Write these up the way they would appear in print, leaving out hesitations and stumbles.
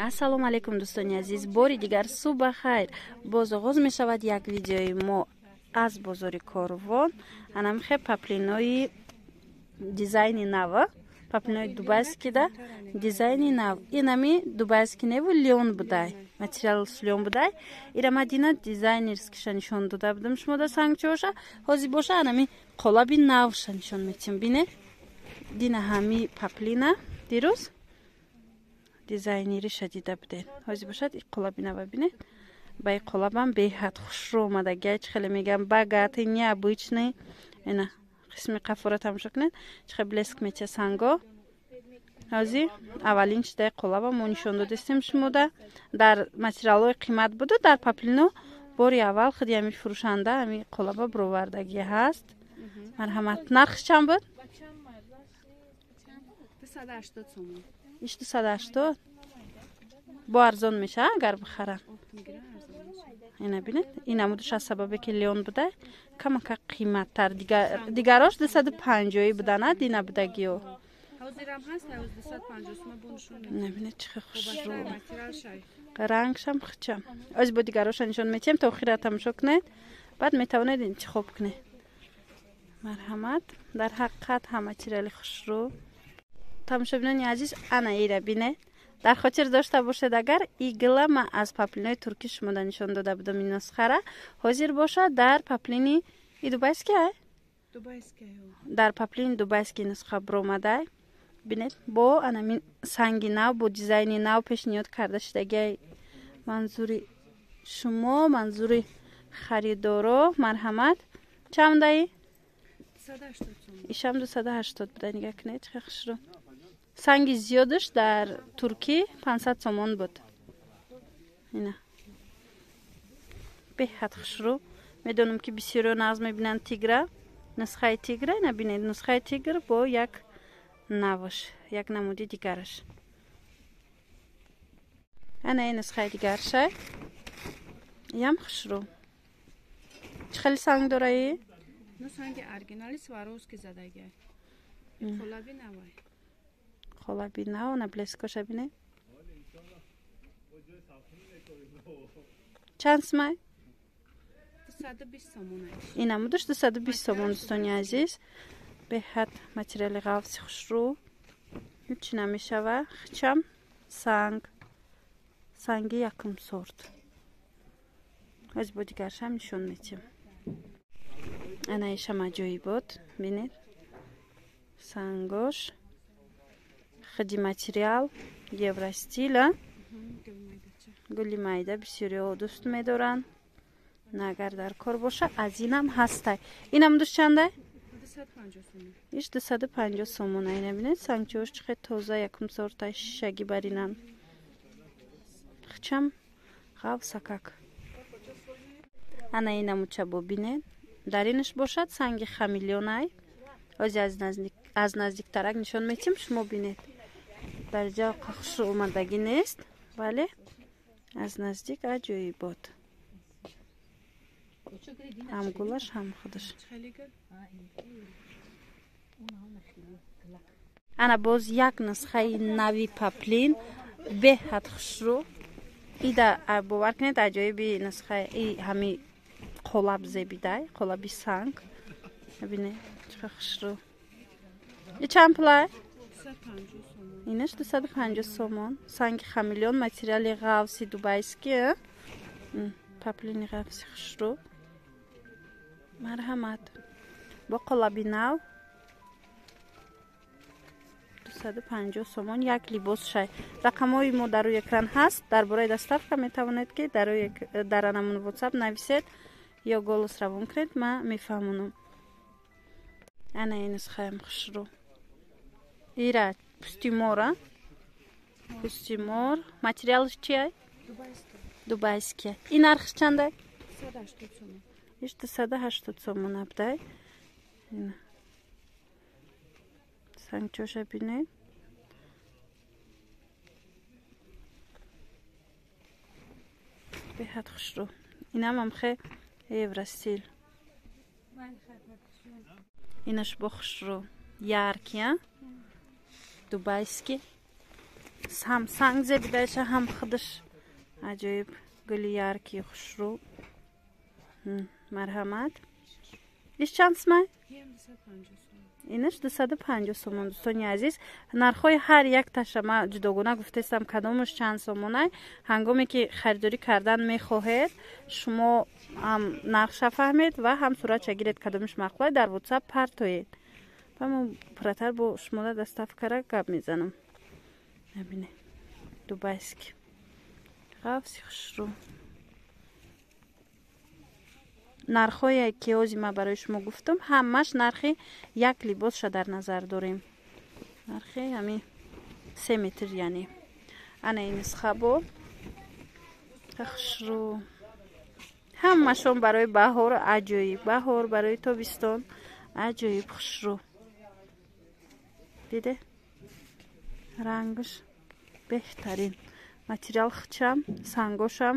Ассалому алайкум, дӯстони азиз, бори дигар субҳ ба хайр. Боз оғоз мешавад як видеои мо аз бозори Корвон. Анамхе паплинои дизайни нава, паплинои дубайскида дизайни нав. Инами дубайски неву лён будай, материал лён будай. Ира мадина дизайнерскиша нишон дода будам шумо да сангчоша. Ҳозир боша анами қолаби навша нишон метим. Бине, дина ҳами паплина дирӯз дизайнериша дида будед. Ҳозир бошад и қолаби нава бинед. Ба и қолабам беҳад хушрӯ омадагия, чӣ хеле мегам богатый, необычный. Ина қисми қафора тамошо кунед, чӣ хел блеск метия санго. Ҳозир аввалин чидаи қолаба мо нишон додистем шумода. Дар материалҳои қимат буду дар паплино бори аввал худи ҳами фурӯшанда ҳами қолаба бировардагӣ ҳаст. Марҳамат, нархш чанд буд? 280 сомон. Иш 280 бо арзон меша агар бихарам. Ина бинед, ин намудаш аз сабабе ки лён буда камака қиматтар. Дигарош 250 будана дина будагиё. Ҳозирам ҳаст, 250 сомон бо нишон. Набинед, чӣ хел хушрӯ. Рангшам хичам. Оз бо дигароша нишон метиҳем, то охира тамошо кунед, баъд метавонед интихоб кунед. Марҳамат, дар ҳақиқат ҳама материали хушрӯ. Тамошобинони азиз, ана ира бинед. Дар хотир дошта бошед, агар игла ма аз паплинои туркӣ шумода нишон дода будам ин нусхара, ҳозир бошад дар паплини и дубайский ай? Дар паплини дубайский нусха биромадай. Бинед, бо анамин санги нав, бо дизайни нав пешниҳод карда шудагиай манзури шумо, манзури харидоро. Марҳамат, чандаи? Ишам 280 буда. Нигаҳ кунед, чӣ хушрӯ. Санги зиёдаш дар туркӣ 500 сомон буд. Ина беҳад хушрӯ. Медонам ки бисёриё нағз мебинанд тигра, нусхаи тигра. Ина бинед, нусхаи тигр бо як навш, як намуди дигараш. Ана ин нусхаи дигарша, ям хушрӯ. Чӣ хеле санг дораи? Санги оригинали Сваровски задаги. Қолаби навай. Қолаби нав, на блескоша бинед. Чанд сумай? 220 сомон. Ин намудаш 220 сомон, дӯстони азиз. Беҳад материали ғафси хушрӯ. Ҳеҷ намешава. Хичам санг. Санги якум сорт. Аз бо дигаршам нишон метиҳем. Ана ишам аҷоибот. Бинед. Сангош. Худи материал евростил, гули майда бисёриҳо дӯст медоранд. Агар дар кор боша аз инам ҳастай. Инам душ чандай? Иш 250 сомон. Ина бинед, сангчиҳош чӣ хел тоза, якум сортай, шишагӣ баринанд. Хичам ғавсакак. Ана инамуча бо бинед. Дар инаш бошад санги хамелеонай. Ҳозир аз наздиктарак нишон метиҳем, шумо бинед. Дар ҷо хушрӯ омадагӣ нест, вале аз наздик аҷоибот. Ҳам гулаш, ҳам худаш. Ана боз як нусхаи нави паплин, беҳад хушрӯ. Ида бовар кунед, аҷоиби нусхаи и ҳами қолаб зебидай, қолаби санг. Бинед, чӣ хушрӯ. И чанд пулай? Инаш 250 сомон. Санги хамелеон, материали ғавси дубайски, паплини ғавси хушрӯ. Марҳамат, бо қолаби нав 250 сомон як либос шай. Рақамҳои мо дар рӯи экран ҳаст. Дар бораи доставка метавонед ки дар анамон WhatsApp нависед ё голос равон кунед, ман мефаҳмонам. Ана ин нусхаям хушрӯ. Ира пусти мора, пусти мор. Материалш чия? Дубайский. Ин нархш чандай? Иш 280 сомон абдай. Сангчоша бинед. Беҳад хушрӯ. Инам амхе евростил. Инаш бо хушрӯ. Яркий, дубайский. Ҳам санг зебидаша, ҳам худаш аҷоиб гули яркий, хушрӯ. Марҳамат. Иш чанд сумай? Инаш 250 сомон. Дӯстони азиз, нархҳои ҳар якташа ма ҷудогона гуфтаистам, кадомаш чанд сомонай. Ҳангоме ки харидорӣ кардан мехоҳед, шумо ҳам нархша фаҳмед ва ҳам суратша гиред, кадомаш маъқулай, дар WhatsApp партоед. Ва мо пурратар бо шумода доставкара гап мезанам. Набине, дубайский ғафси хушрӯ. Нархҳое ки ҳози ман барои шумо гуфтам, ҳамаш нархи як либосша дар назар дорем, нархи ҳами 3 метр, яъне ана ин нисхабо хушрӯ, ҳамашон барои баҳор аҷоиб, баҳор, барои тобистон аҷоиб хушрӯ. Диде, рангаш беҳтарин, материал хичам, сангошам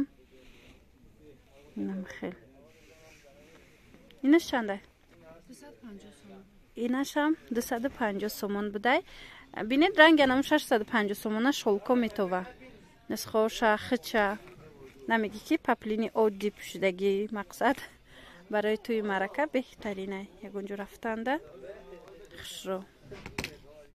инам хел. Инаш чандай? Инашам 250 сомон будай. Бинед, ранги анам 650 сомона шолко метова. Нисхоша хича намеги ки паплини оддӣ пӯшидагӣ. Мақсад, барои тӯи марака беҳтаринай, ягон ҷо рафтанда хушро.